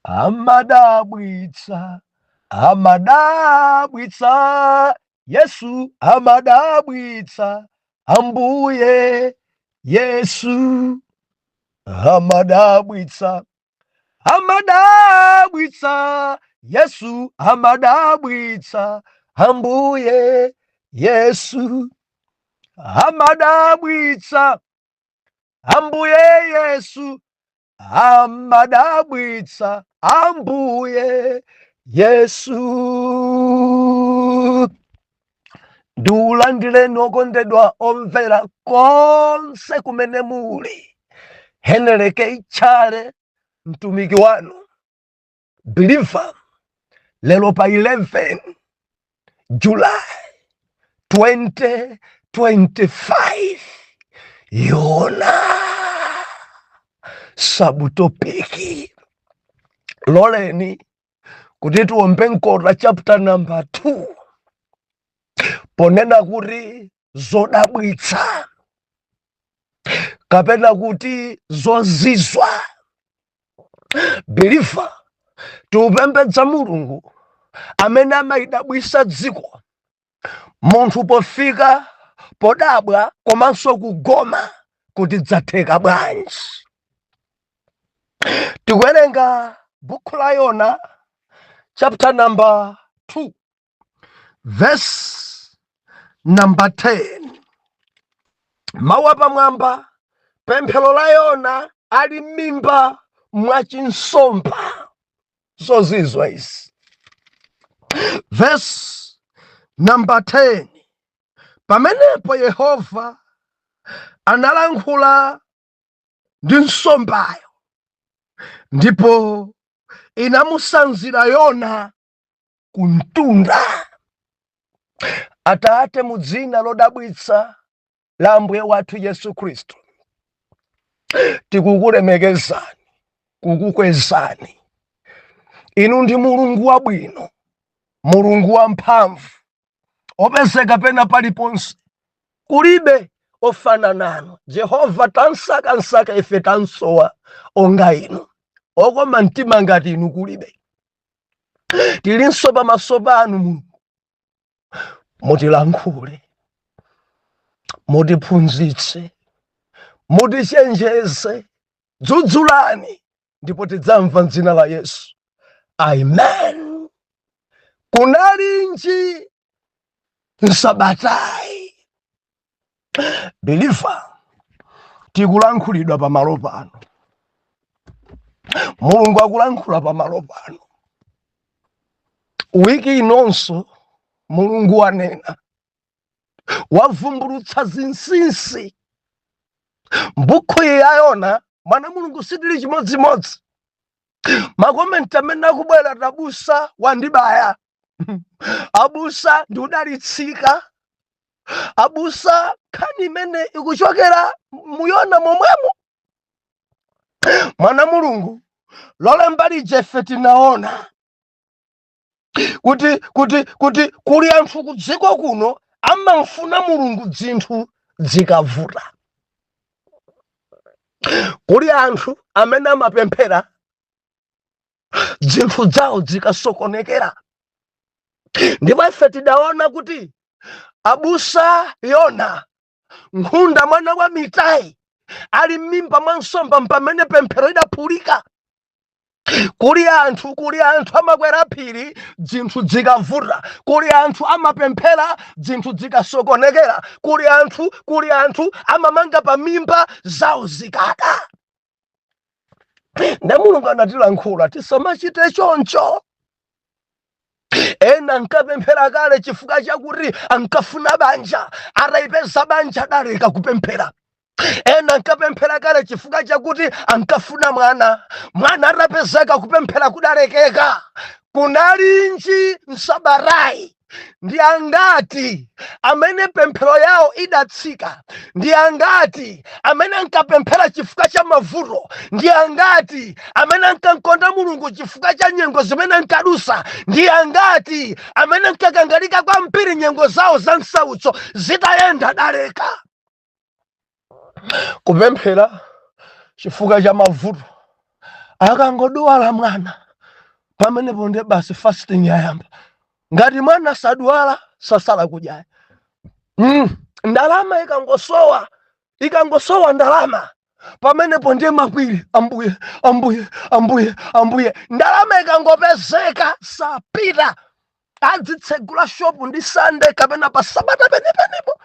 Amadabwitsa, amadabwitsa, Yesu amadabwitsa, Ambuye Yesu amadabwitsa, amadabwitsa, Yesu amadabwitsa, Ambuye Yesu amadabwitsa, Ambuye Yesu amadabwitsa, Ambuye Yesu. Ndiulandireni okondedwa omvera konse kumene muli. Henry K. Tchale, mtumiki wanu believer, lero pa 11 July 2025, Yona subtopic. Loleni kuti tiombe mkota chapter number 2 ponena kuti zodabwitsa kapena kuti zozizwa. Believer, tiupembedza Mulungu amene amayidabwisa dziko, munthu pofika podabwa komanso kugoma kuti dzatheka bwanji. Tikuwerenga bukhu la Yona chapter number 2 verse number 10. Mawu apamwamba: pemphero la Yona ali m'mimba mwa chinsomba. Zozizwa izi. Verse number 10: pamenepo Yehova analankhula ndi nsombayo, ndipo inamusanzira Yona ku mtunda. Atate, mu dzina lodabwitsa la Ambuye wathu Yesu Khristu, tikukulemekezani, kukukwezani. Inu ndi Mulungu wabwino, Mulungu wamphamvu, opezeka pena paliponse, kulibe ofana nanu. Jehova, tansakansaka ife tansowa onga inu, okoma mtima ngati inu kulibe. Tilinso pamaso panu Mulungu, mutilankhule, mutiphunzitse, mutichenjeze, dzudzulani, ndipo tidzamva m'dzina la Yesu, amen. Kunalinji nsabatayi? Believer, tikulankhulidwa pamalo pano, Mulungu akulankhula pamalo pano. Wiki inonso Mulungu wanena, wavumbulutsa zinsinsi mbukhu iyi ya Yona. Mwana Mulungu, sitili chimodzimodzi. Ma comment amene akubwera: "Abusa wandibaya, abusa ndiudalitsika, abusa." Nkhani imene ikuchokera muyona momwemo. Mwana Mulungu, Lolemba lija ife tinaona kuti kuli anthu ku dziko kuno amamfuna Mulungu dzinthu zikavuta, kuli anthu amene amapemphera zinthu zawo zikasokonekera. Ndipo ife tidaona kuti abusa Yona, nkhunda mwana wa Mitai, ali m'mimba mwa nsomba pamene pemphero idaphulika. Kuli anthu amakwera phiri zinthu zikavuta, kuli anthu amapemphera zinthu zikasokonekera, kuli anthu amamanga pamimba zawo zikada. Nde Mulungu anatilankhula tisamachite choncho. Ena ankapemphera kale chifukwa chakuti ankafuna banja, atayipeza banja adaleka kupemphera. Ena ankapemphera kale chifukwa chakuti ankafuna mwana, mwana atapezeka kupemphera kudalekeka. Kunalinji msabatayi? Ndi angati amene pemphero yawo idatsika? Ndi angati amene ankapemphera chifukwa cha mavuto? Ndi angati amene ankankonda Mulungu chifukwa cha nyengo zimene ankadusa? Ndi angati amene ankakangalika kwambiri nyengo zawo za msautso zitayenda adaleka kupemphera chifukwa cha mavuto? Akangodwala mwana. Pamenepo ndiye basi, fasting yayamba. Ngati mwana sadwala, sasala kudya. Ndalama ikangosowa, ikangosowa ndalama, pamenepo ndiye makwiri: "Ambuye, Ambuye, Ambuye, Ambuye." Ndalama ikangopezeka, sapita, adzitsegula shopu ndi Sande kapena pa Sabata penepenepo.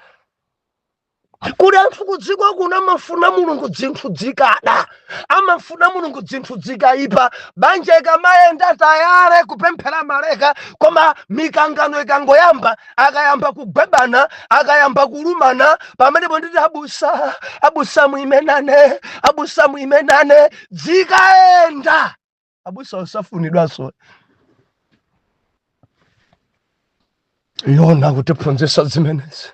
Kuli anthu kudziko kuno amafuna Mulungu dzinthu dzikada, amafuna Mulungu dzinthu dzikaipa. Banja ikamayenda tayale, kupemphera maleka, koma mikangano ikangoyamba, akayamba kugwebana, akayamba kulumana, pamenepo nditi, "Abusa, abusa, muimenane, abusa, muimenane." Dzikayenda, abusa osafunidwanso. Yona kutiphunzitsa zimenezi.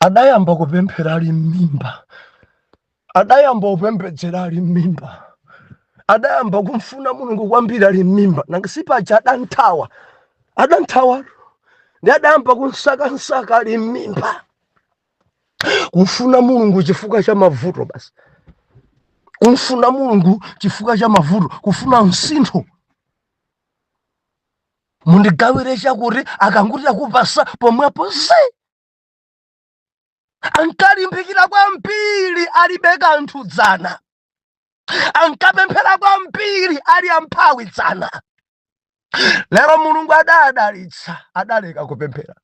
Adayamba kupemphera ali m'mimba, adayamba kupembedzera ali m'mimba, adayamba kumfuna Mulungu kwambiri ali m'mimba. Nanga sipaja adanthawa, adanthawa ndi adayamba kunsakansaka ali m'mimba, kumfuna Mulungu chifukwa cha mavuto basi, kumfuna Mulungu chifukwa cha mavuto, kufuna msintho. "Mundigawire chakuti," akanguti akupasa pomwepo ze. Ankalimbikira kwambiri alibe kanthu dzana, ankapemphera kwambiri ali amphawi dzana. Lero Mulungu adadalitsa, adaleka kupemphera,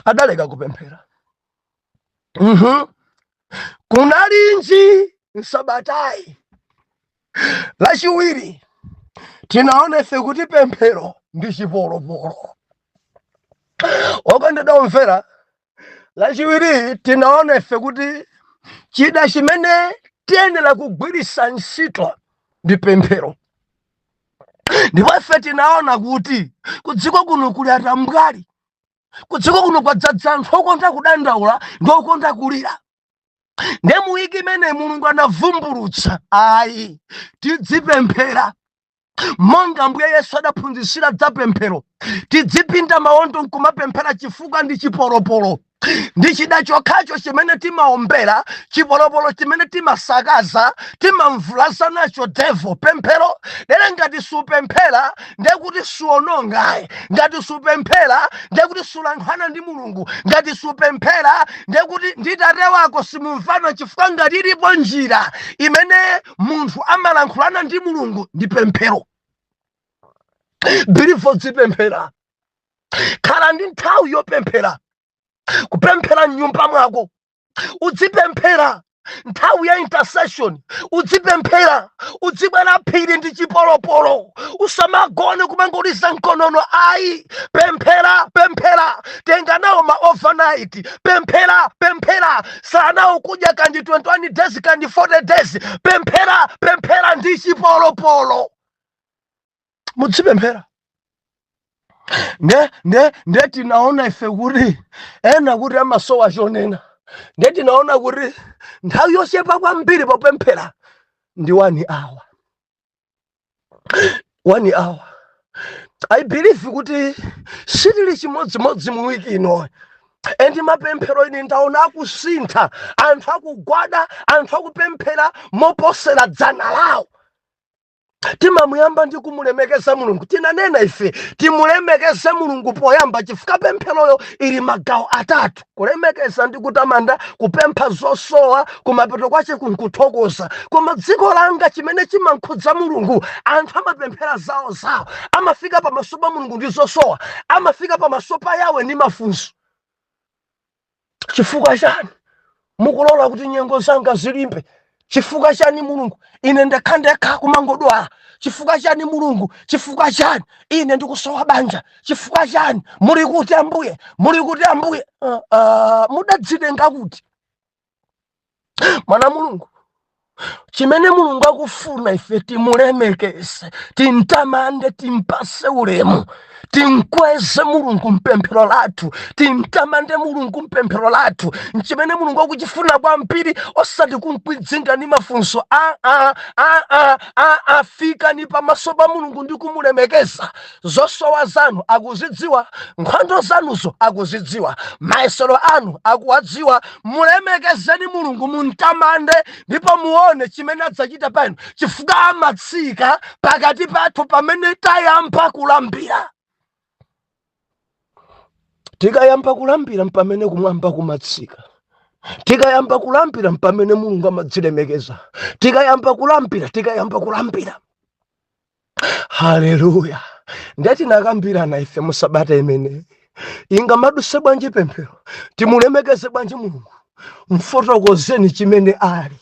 adaleka kupemphera. Kunalinji nsabatayi? Lachiwiri tinaona ife kuti pemphero ndi chipolopolo. Okondedwa omvera, Lachiwiri tinaona ife kuti chida chimene tiyenera kugwiritsa ntchito ndi pemphero. Ndipo ife tinaona kuti kudziko kuno kuli atambwali, kudziko kuno kwadzadza anthu okonda kudandaula ndi okonda kulira. Ndiye mu wiki imene Mulungu anavumbulutsa, ayi, tidzipemphera monga Ambuye Yesu adaphunzitsira za pemphero. Tidzipinda mawondo nkumapemphera, chifukwa ndi chipolopolo, ndi chida chokhacho chimene timaombera, chipolopolo chimene timasakaza, timamvulaza nacho devil, pemphero. Lero ngati supemphera, ndiye kuti suonongayi. Ngati supemphera, ndiye kuti sulankhulana ndi Mulungu. Ngati supemphera, ndiye kuti ndi tate wako simumvana, chifukwa ngati ilipo njira imene munthu amalankhulana ndi Mulungu, ndi pemphero. Believer, dzipemphera, khala ndi nthawi yopemphera, kupemphera mnyumba mwako, udzipemphera nthawi ya intercession, udzipemphera, udzibwera phiri ndi chipolopolo. Usamagone kumangoliza mkonono, ayi. Pemphera, pemphera, tenga nawo ma overnight, pemphera, pemphera, sala nawo kudya kandi 21 days, kandi 40 days, pemphera, pemphera ndi chipolopolo, mudzipemphera. Nde tinaona ife kuti ena kuti amasowa chonena. Nde tinaona kuti nthawi yochepa kwambiri popemphera ndi 1 hour, 1 hour. I believe kuti sitili chimodzimodzi mu wiki ino, and mapemphero ine ndaona akusintha, anthu akugwada, anthu akupemphera moposera dzana lawo. Timamuyamba ndi kumulemekeza Mulungu. Tinanena ife timulemekeze Mulungu poyamba, chifukwa pempheroyo ili magawo atatu: kulemekeza ndi kutamanda, kupempha zosowa, kumapeto kwache kunkuthokoza. Koma dziko langa, chimene chimankhudza Mulungu, anthu amapemphera zawo zawo, amafika pamaso pa Mulungu ndi zosowa, amafika pamaso pa Yawe ndi mafunso: "Chifukwa chani mukulola kuti nyengo zanga zilimbe? Chifukwa chani, Mulungu, ine ndekha ndekha kumangodwala? Chifukwa chani, Mulungu? Chifukwa chani ine ndikusowa banja? Chifukwa chani? Muli kuti, Ambuye? Muli kuti, Ambuye?" Mudadzitenga kuti, mwana Mulungu? Chimene Mulungu akufuna, ife timulemekeze, timtamande, timpase ulemu, timkweze Mulungu mpemphero lathu, timtamande Mulungu mpemphero lathu. Nchimene Mulungu akuchifuna kwambiri, osati kumkwidzinga ndi mafunso. A a a a a afikani pamaso pa Mulungu ndi kumulemekeza. Zosowa zanu akuzidziwa, nkhondo zanuzo akuzidziwa, mayesero anu akuwadziwa. Mulemekezeni Mulungu, muntamande, ndipo muone. Muone chimene adzachita pano, chifukwa amatsika pakati pathu pamene tayamba kulambira. Tikayamba kulambira, mpamene kumwamba kumatsika. Tikayamba kulambira, mpamene Mulungu amadzilemekeza. Tikayamba kulambira, tikayamba kulambira, haleluya! Ndiye tinakambirana ife musabata imene ingamaduse bwanji pemphero, timulemekeze bwanji Mulungu. Mfotokozeni chimene ali.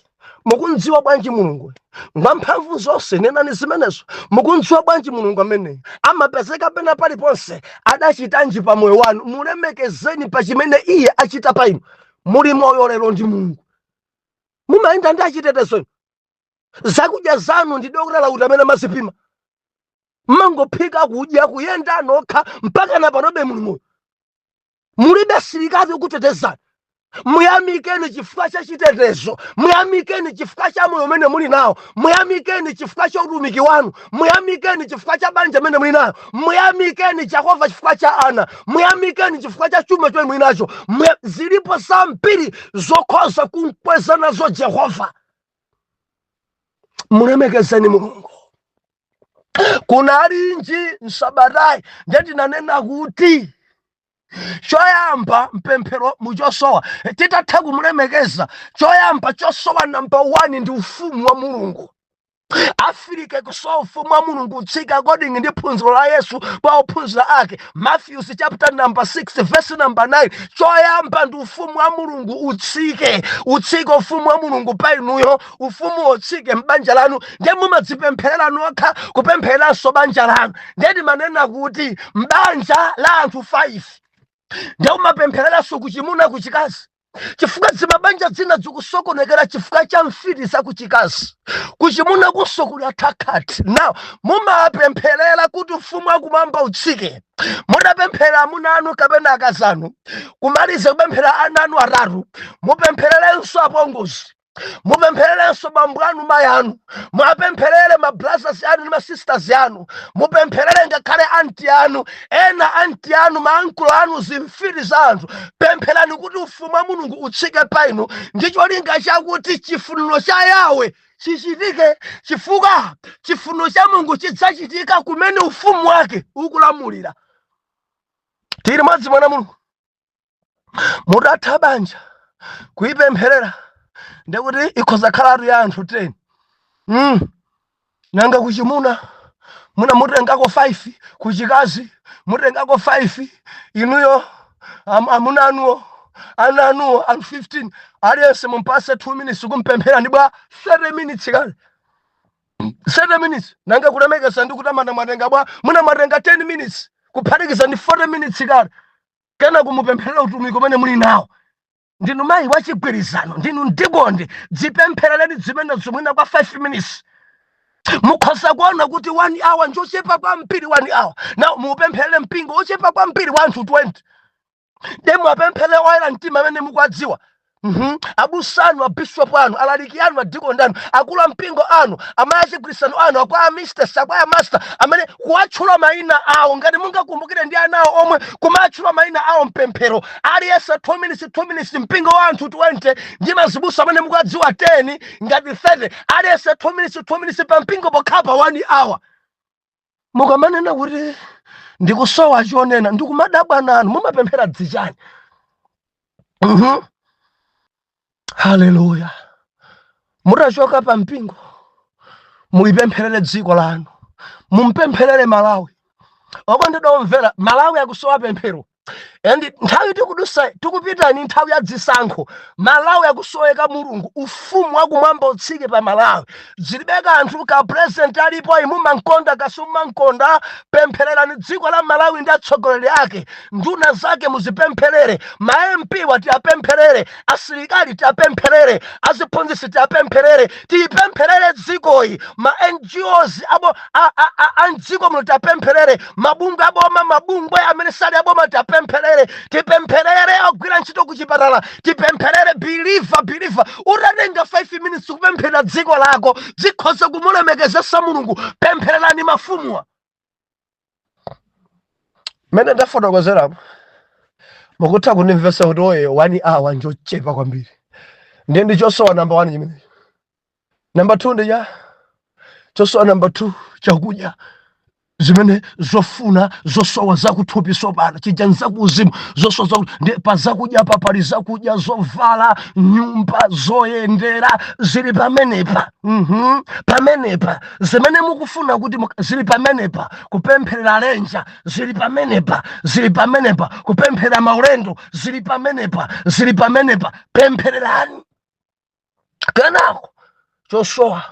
Mukundziwa bwanji Mulungu mwamphamvu zonse? Nenani zimenezo. Mukundziwa bwanji Mulungu ameneyo amapezeka pena paliponse? Adachitanji pa moyo wanu? Mulemekezeni pa chimene iye achita pa inu. Muli moyo lero ndi Mulungu. Mumayenda ndi achitetezo inu. Zakudya zanu ndi dokotala kuti amene amazipima? Mmangophika, kudya, kuyenda nokha, mpaka na panobe muli moyo, mulibe silikali yokutetezani. Muyamikeni chifukwa cha chitetezo, muyamikeni chifukwa cha moyo umene muli nawo, muyamikeni chifukwa cha utumiki wanu, muyamikeni chifukwa cha banja imene muli nayo, muyamikeni Jehova chifukwa cha ana, muyamikeni chifukwa cha chuma chomwe muli nacho. Zilipo zambiri zokhoza kumkweza nazo Jehova. Mulemekezeni Mulungu. Kunalinji msabatayi? Ndiye tinanena kuti choyamba mpemphero muchosowa, titatha kumulemekeza, choyamba chosowa number 1 ndi ufumu wa Mulungu. Afirika kusowa ufumu wa Mulungu utsika, according ndi phunziro la Yesu kwa ophunzira ake, Matthew chapter number 6 verse number 9. Choyamba ndi ufumu wa Mulungu utsike, utsike ufumu wa Mulungu pa inuyo, ufumu utsike m'banja lanu. Ndiye mumadzipempherera nokha, kupemphereranso banja lanu. Ndiye timanena kuti m'banja la anthu 5, ndiye umapemphereranso kuchimuna, kuchikazi, chifukwa zimabanja zina zikusokonekera chifukwa cha mfiti zakuchikazi. Kuchimuna kunso kuli athakati. Now mumapempherera kuti ufumu wakumwamba utsike. Mutapemphera amuna anu kapena akazi anu, kumaliza kupemphera ana anu atatu, mupemphererenso apongozi, mupemphererenso bambo anu, mayi anu, mwapempherere ma brothers anu ndi ma sisters anu, mupempherere ngakhale auntie anu ena, auntie anu, ma uncle anu, zimfiti za anthu. Pempherani kuti ufumu wa Mulungu utsike pa inu ndi cholinga chakuti chifuniro cha Yawe chichitike, chifukwa chifuniro cha Mulungu chidzachitika kumene ufumu wake ukulamulira. Tili mwadzi, mwana Mulungu. Mutatha banja kuipempherera, ndekuti ikhoza khalatu ya anthu 10. Nanga kuchimuna muna mutengako 5, kuchikazi mutengako 5, inuyo, amuna anuwo, ana anuwo, anthu 15, aliyense mumpase 2 minutes kumpemphera, ndi bwa 30 minutes kale, 30 minutes. Nanga kulemekeza ndi kutamanda mwatenga bwa? Muna mwatenga 10 minutes, kuphatikiza ndi 40 minutes kale. Kena kumupempherera utumiki umene muli nawo. Ndinu mayi wachigwirizano, ndinu ndikondi, dzipempherereni zimenezo mwina kwa 5 minutes. Mukhoza kuona kuti 1 hour njochepa kwambiri. 1 hour now mupempherere mpingo ochepa kwambiri wa anthu 20, de mwapempherere oyera mtima amene mukuwadziwa. Abusa anu, abishopu anu, alaliki anu, adikondi anu, akulu ampingo anu, amayi achigwirizano anu, akwaya masters, akwaya master, amene kuwatchula mayina awo ngati mungakumbukire, ndi ana awo omwe, kumatchula mayina awo mpemphero, aliyense 2 minutes, 2 minutes. Mpingo wa anthu 20 ndi mazibusa amene mukuwadziwa 10, ngati 30, aliyense 2 minutes, 2 minutes, pa mpingo pokhapa 1 hour. Mukamanena kuti ndikusowa chonena, ndikumadabwa nanu, mumapemphera dzichani? Haleluya! Mutachoka pa mpingo, mulipempherere dziko lanu, mumpempherere Malawi. Okondedwa omvera, Malawi akusowa pemphero. And nthawi tikudusa, tikupitani nthawi ya dzisankho, Malawi akusoweka Mulungu. Ufumu wakumwamba utsike pa Malawi. Zilibe kanthu ka president alipo, imumankonda kasimumankonda, pemphererani dziko la Malawi ndi atsogoleri ake, nduna zake muzipempherere, ma MP watiapempherere, asilikali tiapempherere, aziphunzitsi tiapempherere, tiyipempherere dzikoyi, ma NGOs abo a mdziko muno tiapempherere, mabungwe aboma, mabungwe amene sali aboma tiapempherere, tipempherere ogwira ntchito kuchipatala, tipempherere. Believer, believer, utatenga 5 minutes kupemphera dziko lako, zikhoza kumulemekezesa Mulungu. Pemphererani mafumuwa. Mmene ndafotokozerapo, mukutha kundimvetsa kuti oye, 1 hour njochepa kwambiri. Ndiye ndi chosowa number 1 chimenechi. Namba 2 ndi ya chosowa namba 2, chakudya, zimene zofuna, zosowa zakuthupi. Sopano chija nzakuuzimu, zosowa zaku ndi pa zakudya pa pali zakudya, zovala, nyumba, zoyendera, zili pamenepa. Pamenepa zimene mukufuna kuti zili pamenepa. Kupempherera lenja zili pamenepa, zili pamenepa. Kupemphera maulendo zili pamenepa, zili pamenepa. Pemphererani. Kenako chosowa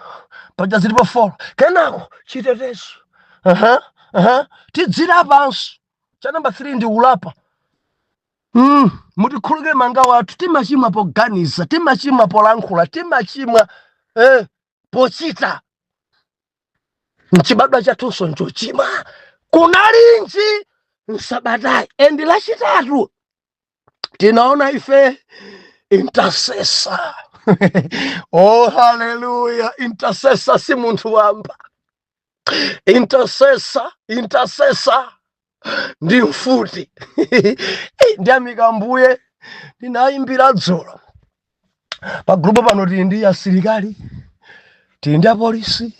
paja zilipo 4. Kenako chitetezo. Aha. Tidzilapanso. Cha namba 3 ndi ulapa. Mutikhululukire manga wathu. Timachimwa poganiza, timachimwa polankhula, timachimwa pochita. Mchibadwa chathunso nchochimwa. Kunalinji msabatayi endi Lachitatu tinaona ife intercessor. Oh, haleluya! Intercessor si munthu wamba. Intercessor, intercessor ndi mfuti. Ndiyamika Mbuye, ndinayimbira dzulo pa group pano. Tili ndi asilikali, tili ndi apolisi.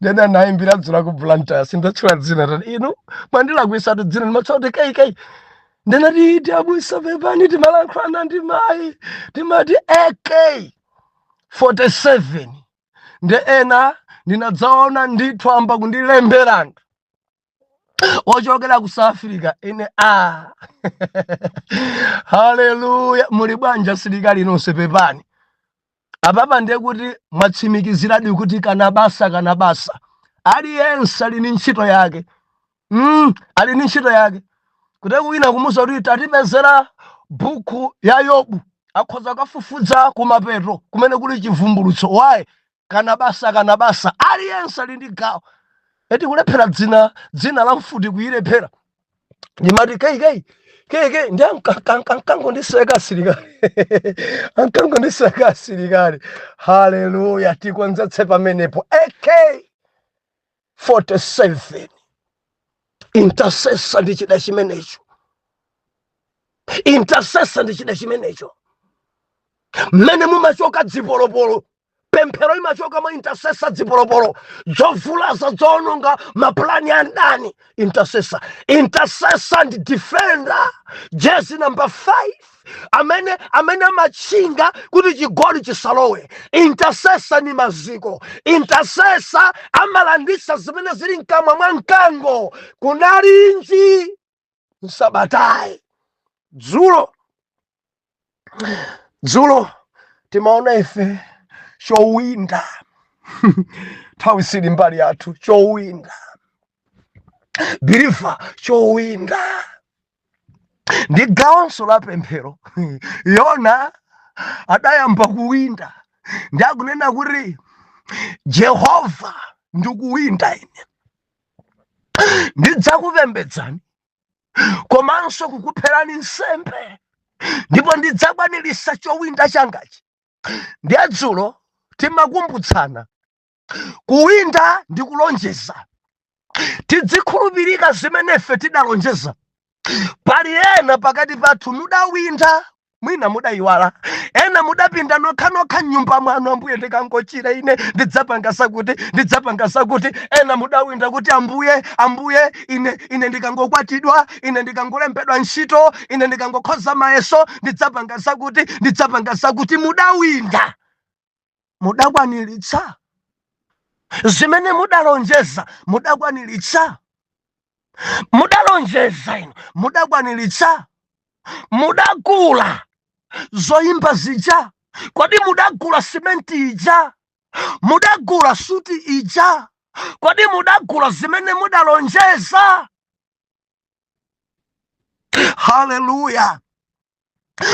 Ndena nayimbira dzulo ku Blantyre, sindatchula dzina. Tati inu mwandilakwisa dzina, ndimatchula kuti KK. Ndinati tiabusa pepani, timalankhulana ndi mayi, timati AK 47. Ndi ena ndinadzaona ndithu amba kundilembera anthu ochokera ku South Africa. Ine a haleluya! Muli bwanji asilikali nonse? Pepani apapa, ndiye kuti mwatsimikiziradi kuti kana basa, kana basa. Aliyense ali ndi ntchito yake. Ali ndi ntchito yake. Kuti wina kumuza kuti tatipezera buku ya Yobu, akhoza kafufuza kumapeto kumene kuli Chivumbulutso. Waye kana basa, kana basa. Aliyense ali ndi gawo. Eti kulephera dzina la mfuti kuyilephera. Ndimati KK KK, ndi ankangondiseka asilikali, ankangondiseka asilikali. Haleluya! Tikonzetse pamenepo. AK 47, intercessor ndi chida chimenecho. Intercessor ndi chida chimenecho. Mmene mumachoka dzipolopolo, pemphero imachoka mwa intercessor. Dzipolopolo zovulaza, zoononga mapulani a ndani? Intercessor. Intercessor ndi defender, jezi number 5, amene amatchinga kuti chigoli chisalowe. Intercessor ni maziko. Intercessor amalandisa zimene zili mkamwa mwa mkango. Kunalinji msabatayi? Dzulo, dzulo timaona ife chowinda. Nthawi sili mbali yathu. Chowinda, believer, chowinda ndi gawonso la pemphero. Yona adayamba kuwinda, ndi akunena kuti, "Jehova, ndikuwinda ine, ndidzakupembedzani komanso kukupherani nsembe, ndipo ndidzakwaniritsa chowinda changachi." Ndiye dzulo timakumbutsana, kuwinda ndi kulonjeza. Tidzikhulupirika zimene ife tidalonjeza. Pali ena pakati pathu mudawinda, mwina mudayiwala. Ena mudapinda nokhanokha mnyumba mwanu: "Ambuye, ndikangochira ine ndidzapanga zakuti, ndidzapanga zakuti." Ena mudawinda kuti, "Ambuye, Ambuye, ine ndikangokwatidwa, ine ndikangolembedwa ntchito, ine ndikangokhoza mayeso, ndidzapanga zakuti, ndidzapanga zakuti." Mudawinda, mudakwaniritsa zimene mudalonjeza? Mudakwaniritsa? Mudalonjeza inu, mudakwaniritsa? Mudagula zoyimba zija? Kodi mudagula simenti ija? Mudagula suti ija? Kodi mudagula zimene mudalonjeza? Haleluya!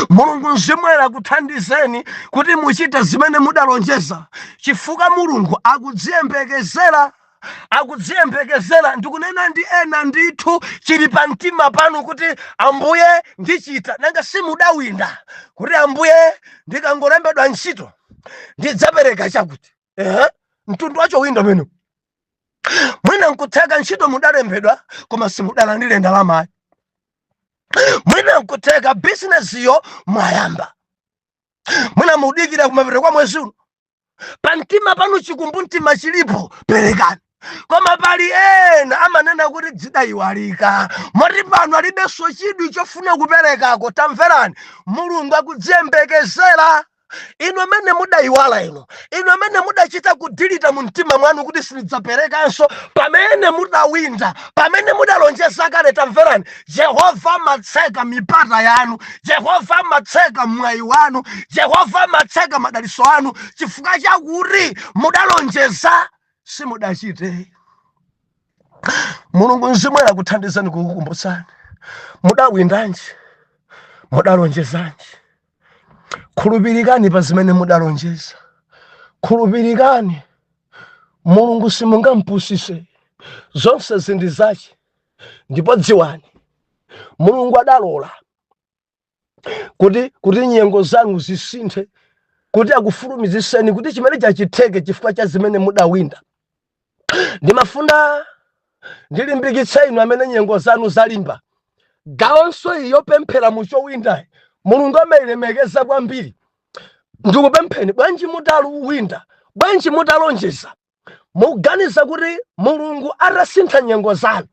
Mulungu Mzimu akuthandizeni kuti muchite zimene mudalonjeza, chifukwa Mulungu akudziyembekezera, akudziyembekezera. Ndikunena ndi ena ndithu, chili pa mtima panu kuti, "Ambuye, ndichita." Nanga simudawinda kuti, "Ambuye, ndikangolembedwa ntchito ndidzapereka chakuti"? Ehe, mtundu wacho winda umene mwina nkutheka ntchito mudalembedwa koma simudalandire ndalamayo. Mwina nkutheka bizinesiyo mwayamba. Mwina mudikira kumapeto kwa mwezi uno. Pamtima panu chikumbumtima chilipo, perekani. Koma pali ena amanena kuti zidayiwalika, moti pano alibenso chidwi chofuna kuperekako. Tamverani, Mulungu akudziyembekezera inu amene mudayiwala, inu amene mudachita kudilita mu mtima mwanu kuti sindidzaperekanso, pamene mudawinda, pamene mudalonjeza kale. Tamverani, Jehova amatseka mipata yanu, Jehova amatseka mwayi wanu, Jehova amatseka madalitso anu chifukwa chakuti mudalonjeza, simudachite. Mulungu Mzimu akuthandizani kukukumbutsani: mudawindanji? Mudalonjezanji? Khulupirikani pa zimene mudalonjeza, khulupirikani. Mulungu simungampusise, zonse zindi zache. Ndipo dziwani, Mulungu adalola kuti nyengo zanu zisinthe, kuti akufulumiziseni kuti chimene chachitheke chifukwa cha zimene mudawinda. Ndimafuna ndilimbikitse inu amene nyengo zanu zalimba. Gawonso iyi yopemphera mu chowindayi, Mulungu amayilemekeza kwambiri. Ndikupempheni, bwanji mutaluwinda, bwanji mutalonjeza, muganiza kuti Mulungu atasintha nyengo zanu,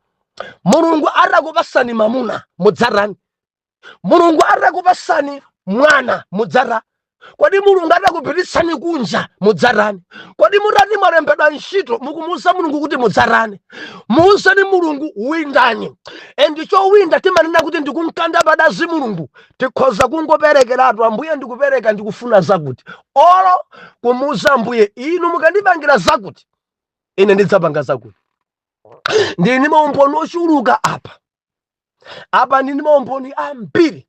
Mulungu atakupasani mamuna, mudzatani? Mulungu atakupasani mwana, mudzata? Kodi Mulungu atakupititsani kunja, mudzatani? Kodi mutati mwalembedwa ntchito, mukumuuza Mulungu kuti mudzatani? Muuzeni Mulungu, windani. And chowinda timanena kuti ndikumkanda padazi Mulungu. Tikhoza kungoperekeratu: "Ambuye, ndikupereka, ndikufuna zakuti," olo kumuuza Ambuye: "Inu mukandipangira zakuti, ine ndidzapanga zakuti." Ndili ndi maumboni ochuluka apa. Apa ndili ndi maumboni ambiri.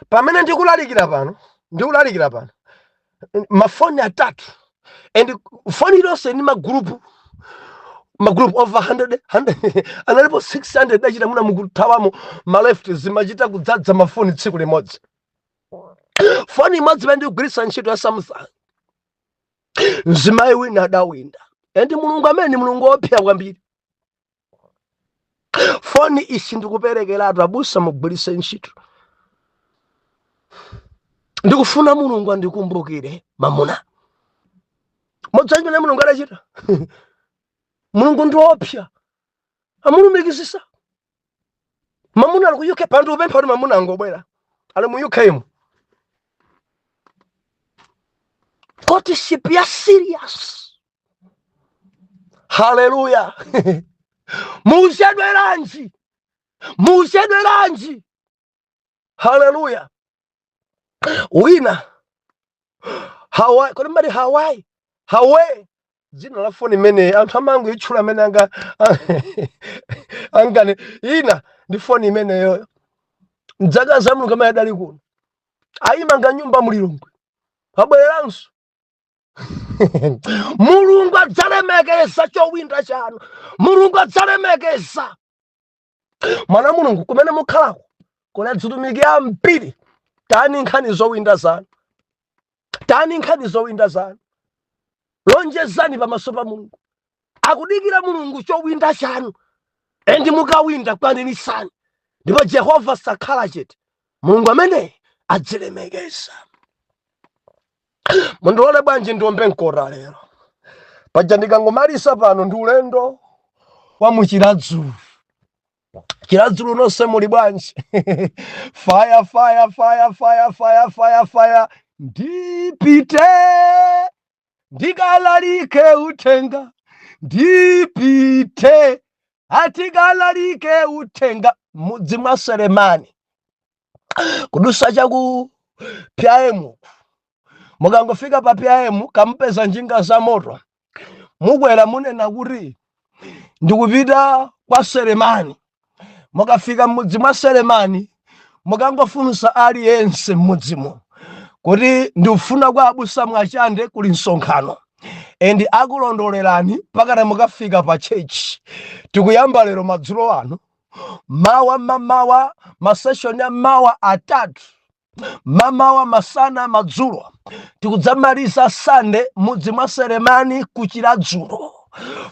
Pamene ndikulalikira pano, ndikulalikira pano, mafoni atatu, and foni iliyonse ndi magulupu, magulupu over 100, 100, analipo 600. Dachita muna mukuthawamo ma left, zimachita kudzadza mafoni tsiku limodzi. Foni imodzi imene ndikugwiritsa ntchito ya Samsung, mzimayi wina adawinda, and Mulungu amene ni Mulungu wopsa kwambiri. "Foni isi ndikuperekeratu abusa, mugwiritse ntchito. Ndikufuna Mulungu andikumbukire mamuna." Modza chimene Mulungu adachita, Mulungu ndi wopsa, amulumikizisa mamuna ali ku UK. Pano ndikupempha kuti mamuna angobwera, ali mu UK mu. Courtship ya serious. Haleluya! Muchedweranji? Muchedweranji? Haleluya! Wina Hawaii, kodi mbali Hawaii, Hawaii, dzina la foni imene anthu amango itchula amene anga angane ina ndi foni imeneyoyo. Mdzaka za Mulungu amene adali kuno, ayimanga nyumba mulilongwe, abwereranso. Mulungu adzalemekeza chowinda chanu, Mulungu adzalemekeza. Mwana Mulungu, kumene mukhalako kuli adzitumiki ambiri. Tani nkhani zowinda zanu, tani nkhani zowinda zanu, lonjezani pamaso pa Mulungu. Akudikira Mulungu chowinda chanu, and mukawinda, kwanirisani, ndipo Jehova sakhala chete. Mulungu amene adzilemekeza. Mundilole bwanji ndiombe mkota lero. Paja ndikangomaliza pano ndi ulendo wa muchiradzulu. Chiradzulu nonse muli bwanji? Fire, fire, fire, fire, fire, fire, fire! Ndipite ndikalalike uthenga, ndipite atikalalike uthenga mudzi mwa Selemani, kudusa chaku PIM. Mukangofika pa PIM, kamupeza njinga za moto, mukwera, munena kuti ndikupita kwa Selemani. Mukafika m'mudzi mwa Selemani, mukangofunsa aliyense m'mudzimo kuti ndikufuna kwa abusa Mwachande, kuli msonkhano, and akulondolerani pakati mukafika pa church. Tikuyamba lero madzulo ano, mawa mamawa, ma session ya mawa atatu, mamawa, masana, madzulo. Tikudzamaliza Sande mudzi mwa Selemani ku Chiradzulo.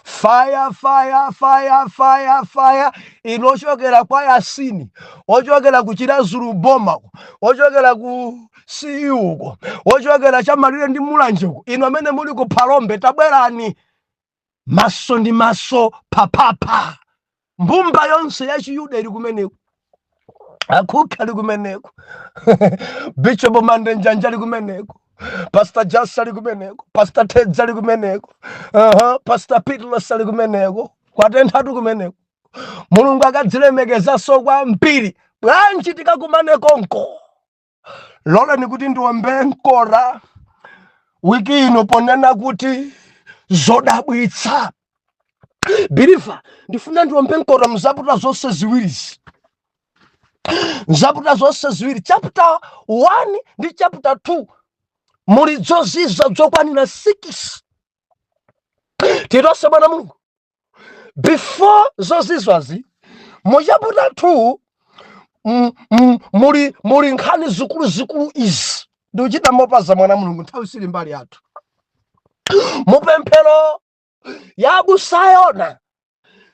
Fire, fire, fire, fire, fire! Inu ochokera kwa Yasini, ochokera ku Chiradzulu boma, ochokera ku siuko, ochokera chamalire ndi Mulanje uko, inu amene muli ku Phalombe, tabwerani maso ndi maso, papapa. Mbumba yonse ya Chiyuda ili kumeneko, Akhukha ali kumeneko, Bishop Mandenjanja ali kumeneko, Pastor Jas ali kumeneko, Pastor Tedza ali kumeneko, Pastor Petros ali kumeneko. Kwatenthatu kumeneko. Mulungu akadzilemekezanso kwambiri. Bwanji tikakumane konko? Loleni kuti ndiwombe mkota wiki ino ponena kuti zodabwitsa. Believer, ndifuna ndiwombe mkota mzapter zonse ziwirizi, mzapter zonse ziwiri, chapter 1 ndi chapter 2, muli zozizwa zokwanira 6. Titonse, bwana Mulungu, before zozizwazi, mu chapter 2 muli nkhani zikuluzikulu izi. Ndikuchita mopaza, mwana Mulungu, nthawi sili mbali yathu. Mupemphero ya abusa Yona,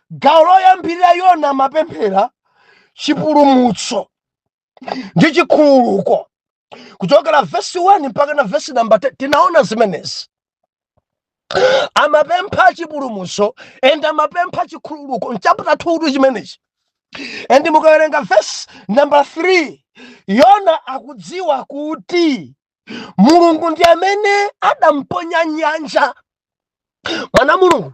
gawo loyambirira, Yona amapemphera chipulumutso ndi chikhululuko kuchokera vesi 1 mpaka na vesi namba 10. Tinaona zimenezi. Amapempha chipulumutso and amapempha chikhululuko mchapter 2 chimenechi. And mukawerenga vesi namba 3, Yona akudziwa kuti Mulungu ndi amene adamponya nyanja. Mwana Mulungu,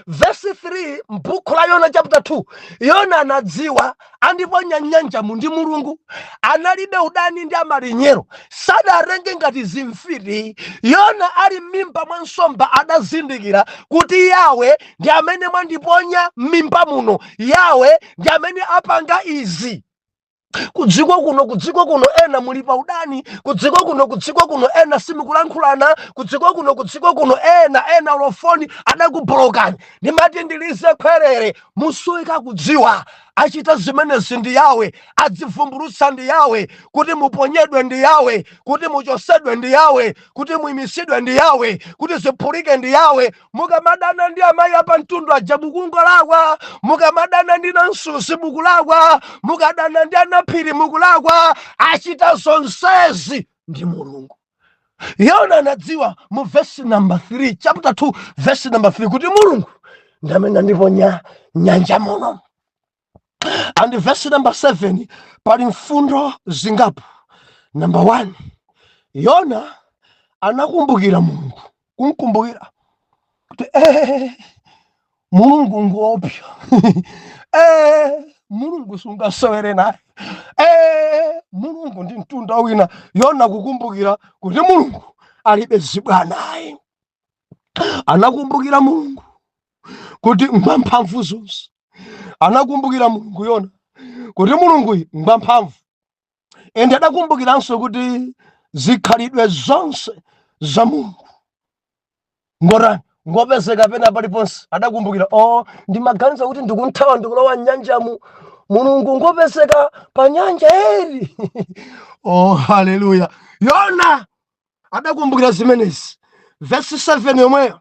vesi 3 m'buku la Yona chapter 2, Yona anadziwa andiponya nyanjamu ndi Mulungu. Analibe udani ndi amalinyero, sadarenge ngati zimfiti. Yona ali m'mimba mwa nsomba adazindikira kuti Yawe ndi amene mwandiponya m'mimba muno, Yawe ndi amene apanga izi. Kudziko kuno, kudziko kuno ena muli pa udani. Kudziko kuno, kudziko kuno ena simukulankhulana. Kudziko kuno, kudziko kuno ena lofoni adakubolokani. Ndimati ndilize khwerere, musoweka kudziwa achita zimenezi ndi Yawe, adzivumbulutsa ndi Yawe. Kuti muponyedwe ndi Yawe, kuti muchosedwe ndi Yawe, kuti muyimisidwe ndi Yawe, kuti ziphulike ndi Yawe. Mukamadana ndi amayi apamtundu aja, mukungolakwa. Mukamadana ndi Nansusi, mukulakwa. Mukadana ndi Anaphiri, mukulakwa. Achita zonsezi ndi Mulungu. Yona anadziwa mu vesi number 3, chapter 2 vesi number 3, kuti Mulungu ndi amene andiponya nyanja muno. And verse number 7 pali mfundo zingapo. Number 1, Yona anakumbukira Mulungu, kumkumbukira kuti Mulungu nguopsa, Mulungu sungasewere naye, Mulungu ndi mtunda wina. Yona kukumbukira kuti Mulungu alibe zibwanayi. Anakumbukira Mulungu kuti ngwamphamvu zonse. Anakumbukira Mulungu Yona kuti Mulungu ngwamphamvu. Ende adakumbukiranso kuti zikhalidwe zonse za Mulungu ngotani? Ngopezeka pena paliponse. Adakumbukira, "Oh, ndimaganiza kuti ndikunthawa, ndikulowa mnyanjamu, Mulungu ngopezeka pa nyanja eri." Oh, haleluya! Yona adakumbukira zimenezi. Vesi 7 yomweyo,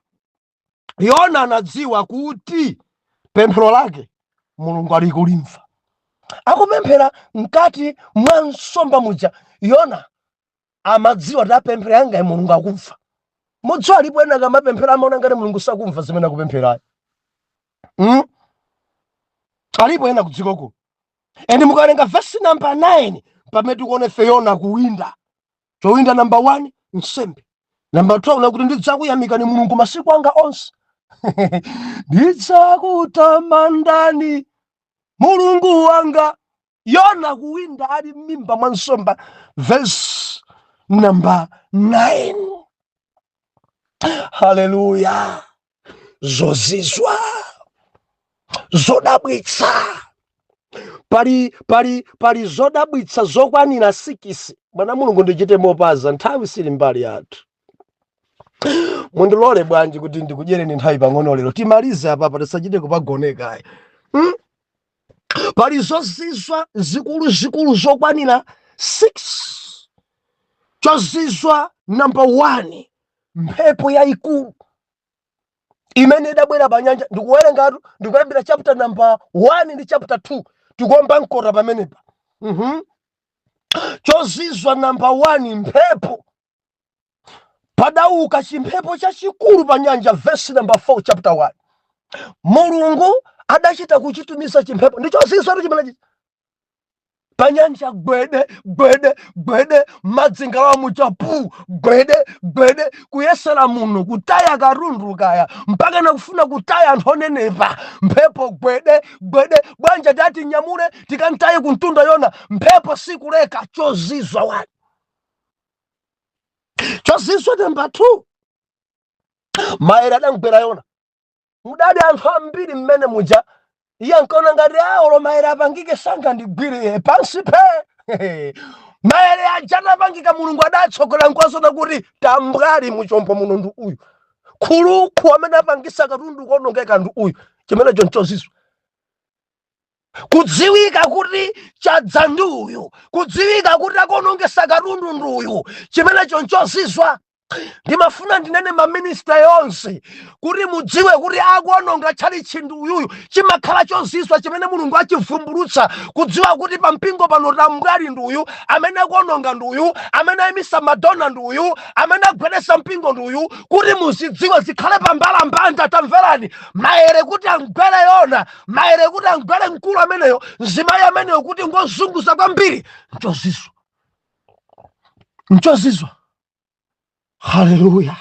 Yona anadziwa kuti pemphero lake Mulungu ali kulimva. Akupemphera mkati mwa nsomba muja, Yona amadziwa kuti apemphero yanga Mulungu akumva. Mudziwa, alipo ena akamapemphera amaona ngati Mulungu sakumva zimene akupempherayo. Alipo ena kudzikoko. And mukawerenga vesi namba 9, pamene tikuona ife Yona kuwinda chowinda namba 1, nsembe. Namba 2, una kuti ndidzakuyamikani Mulungu masiku anga onse, ndidzakutamandani Mulungu wanga. Yona kuwinda ali m'mimba mwa nsomba, verse number 9. Haleluya! Zozizwa, zodabwitsa, pali zodabwitsa zokwanira 6. Mwana Mulungu, ndichite mopaza, nthawi sili mbali yathu. Mundilole bwanji kuti ndikudyereni nthawi pang'ono lero, timalize apapa, tisachite kupagonekayi. Pali zozizwa zikuluzikulu zokwanira 6. Chozizwa number 1, mphepo yayikulu. Imene idabwera pa nyanja. Ndikuwerengatu, ndikuyambira chapter number 1 ndi chapter 2, tikuomba mkota pamenepa. Chozizwa number 1, mphepo. Padauka chimphepo chachikulu pa nyanja, verse number 4, chapter 1. Mulungu adachita kuchitumiza chimphepo, ndi chozizwa chimenechi pa nyanja. Gwede gwede gwede, madzi ngalawa muchapu, gwede gwede, kuyesera muno kutaya katundu kaya, mpaka nakufuna kutaya anthu onenepa. Mphepo gwede gwede, bwanja tati nyamule tikantaye kuntunda Yona, mphepo sikuleka. Chozizwa 1. Chozizwa number 2, maere adamgwera Yona. Mudali anthu ambiri mmene muja. Iye ankaona ngati aolo maere apangike sangandigwire pansi phe. Maere aja atapangika, Mulungu adatsogola nkwazona kuti tambwali muchombo muno ndi uyu khulukhu amene apangisa katundu kuonongeka ndi uyu. Chimenecho nchozizwa, kudziwika kuti chadza ndi uyu, kudziwika kuti akuonongesa katundu ndi uyu. Chimenecho nchozizwa. Ndimafuna ndinene maminista yonse kuti mudziwe kuti akuononga tchalitchi ndi uyuyu. Chimakhala chozizwa chimene Mulungu achivumbulutsa, kudziwa kuti pampingo pano tambwali ndi uyu, amene akuononga ndi uyu, amene ayimisa madonna ndi uyu, amene agwedesa mpingo ndi uyu, kuti muzidziwe, zikhale pambalambanda. Tamverani, maere kuti amgwere Yona, maere kuti amgwere mkulu ameneyo, mzimayi ameneyo, kuti ngozunguza kwambiri, nchozizwa, nchozizwa. Haleluya!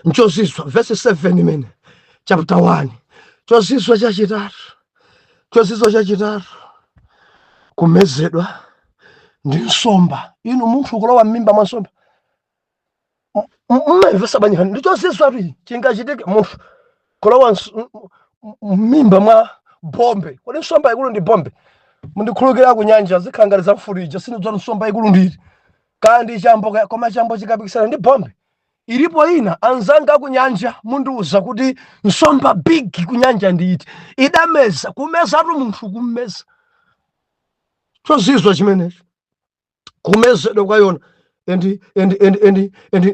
Nchozizwa, verse 7 imene chapter 1. Chozizwa chachitatu, chozizwa chachitatu, kumezedwa ndi nsomba. Inu, munthu kulowa m'mimba mwa nsomba, mmamvesa bwanji? Ndi chozizwa tu, chingachitike munthu kulowa m'mimba mwa bombe. Kodi nsomba ikulu ndi bombe? Mundikhulukira, kunyanja zikhala ngati za mfulija, sindidziwa nsomba ikulu nditi, kaya ndi chambo koma chambo chikapikisana ndi bombe. Ilipo ina, anzanga kunyanja mundiuza kuti nsomba big kunyanja ndiiti. Idameza, kumezatu munthu, kummeza. Chozizwa chimenecho, kumezedwa kwa Yona. And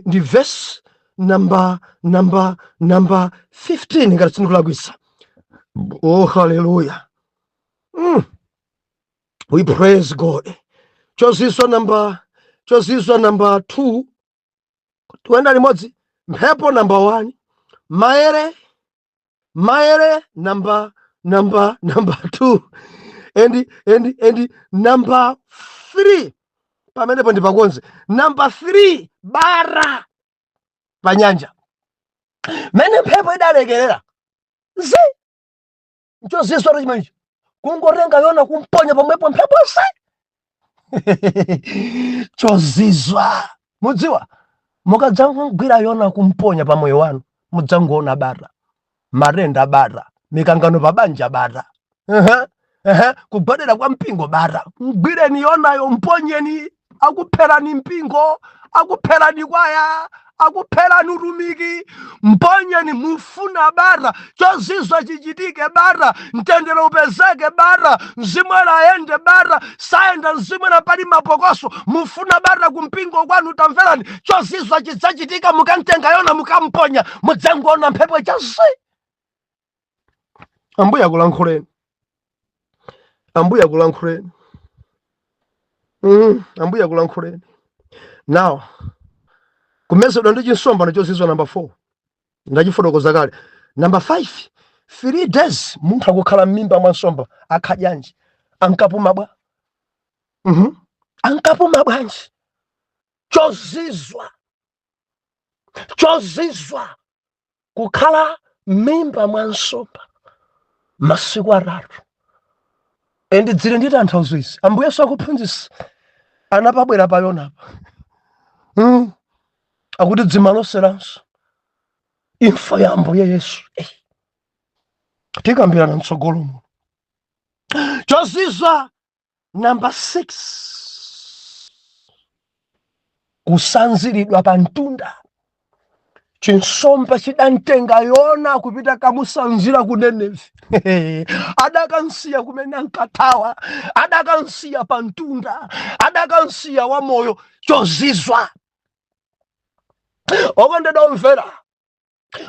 ndi verse number 15 ngati sindikulakwisa. Oh, haleluya! We praise God. Chozizwa number 2, tuyenda limodzi. Mphepo number 1, maere number 2, and number 3. Pamenepo ndipakonze number 3, bata pa nyanja mene mphepo idalekerera zi. Nchozizwa chimenecho, kungotenga Yona kumponya pomwepo, mphepo zi. Chozizwa, mudziwa, mukadzangogwira Yona kumponya pa moyo wanu, mudzangoona bata, matenda bata, mikangano pa banja bata, uh-huh. Kugwadira kwa mpingo bata. Mgwireni Yonayo, mponyeni, akupherani mpingo, akupherani kwaya, akupherani utumiki. Mponyeni. Mufuna bata, chozizwa chichitike bata, mtendere upezeke bata, mzimu ena ayende bata, sayenda mzimu ena pali mapokoso. Mufuna bata kumpingo kwanu? Tamverani, chozizwa chidzachitika mukamtenga Yona mukamponya, mudzangoona mphepo chazi. Ambuye akulankhuleni, Ambuye akulankhuleni. Ambuye akulankhuleni. Now, kumezedwa ndi chinsomba ndi chozizwa number 4, ndachifotokoza kale. Number 5, 3 days munthu akukhala m'mimba mwa nsomba, akhadyanji? Ankapuma bwa? Ankapuma bwanji? Chozizwa, chozizwa, kukhala m'mimba mwa nsomba masiku 3. And dzili ndi tanthauzo izi. Ambuye Yesu akuphunzitsa, anapabwera pa Yonapa. Akuti dzimaloseranso imfa ya Ambuye Yesu. Eh. Tikambirana mtsogolo muno. Chozizwa number 6, kusanziridwa pa mtunda. Chinsomba chidamtenga Yona kupita kamusanzira ku Nenevi. Adakansiya kumene ankathawa, adakansiya pa mtunda, adakansiya wa moyo. Chozizwa. Okondedwa omvera,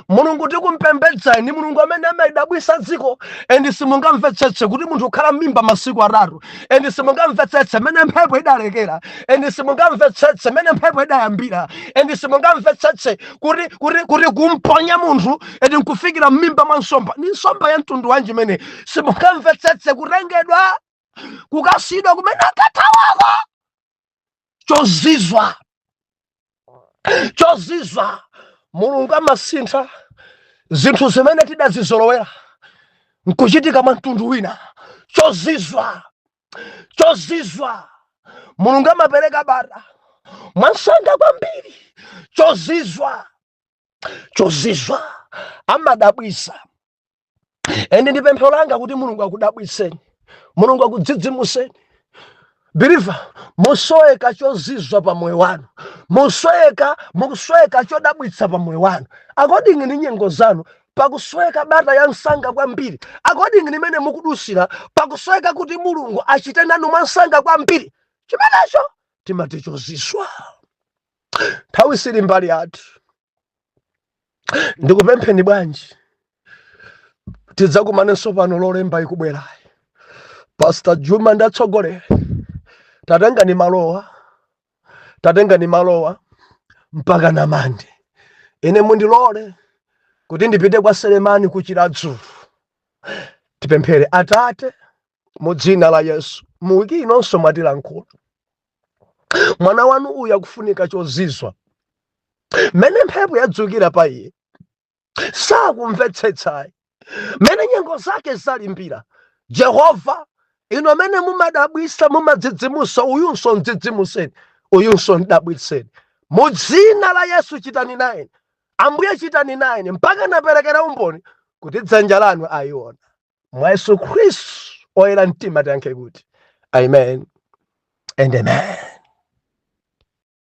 Mulungu tikumpembedzani ndi Mulungu amene amadabwisa dziko, and simungamvetsetse kuti munthu ukhala m'mimba masiku 3, and simungamvetsetse mene mphepo idalekera, and simungamvetsetse mene mphepo idayambira, and simungamvetsetse kuti kumponya munthu and nkufikira m'mimba mwa nsomba. Ni nsomba ya mtundu wanji imene? Simungamvetsetse kutengedwa kukasidwa kumene akathawako. Chozizwa, chozizwa. Mulungu amasintha zinthu zimene tidazizolowera nkuchitika mwa mtundu wina. Chozizwa, chozizwa. Mulungu amapereka bata mwansanga kwambiri. Chozizwa, chozizwa. Amadabwisa, and ndi pemphero langa kuti Mulungu akudabwiseni, Mulungu akudzidzimuseni. Believer, musoweka chozizwa pa moyo wanu, musoweka, mukusoweka chodabwitsa pa moyo wanu according ndi nyengo zanu. Pakusoweka bata ya msanga kwambiri according ndi imene mukudusira. Pakusoweka kuti Mulungu achite nanu mwansanga kwambiri. Chimenecho timati chozizwa. Nthawi sili mbali yathu. Ndikupempheni bwanji, tidzakumanenso pano Lolemba ikubwerayi. Pastor Juma ndatsogolere. Tatengani malowa, tatengani malowa mpaka namande. Ine mundilole kuti ndipite kwa Selemani ku Chiradzulu. Tipemphere. Atate, mu dzina la Yesu, mu wiki inonso mwatilankhula. Mwana wanu uyu akufunika chozizwa. Mmene mphepo yadzukira pa iye sakumvetsetsayi, mmene nyengo zake zalimbira. Jehova, inu amene mumadabwisa, mumadzidzimusa, uyunso mdzidzimuseni, uyunso mdabwitseni. Mu dzina la Yesu, chitani naye, Ambuye, chitani naye mpaka naperekera umboni kuti dzanja lanu ayiona. Mwa Yesu Khristu oyera mtima tiyankhe kuti amen and amen.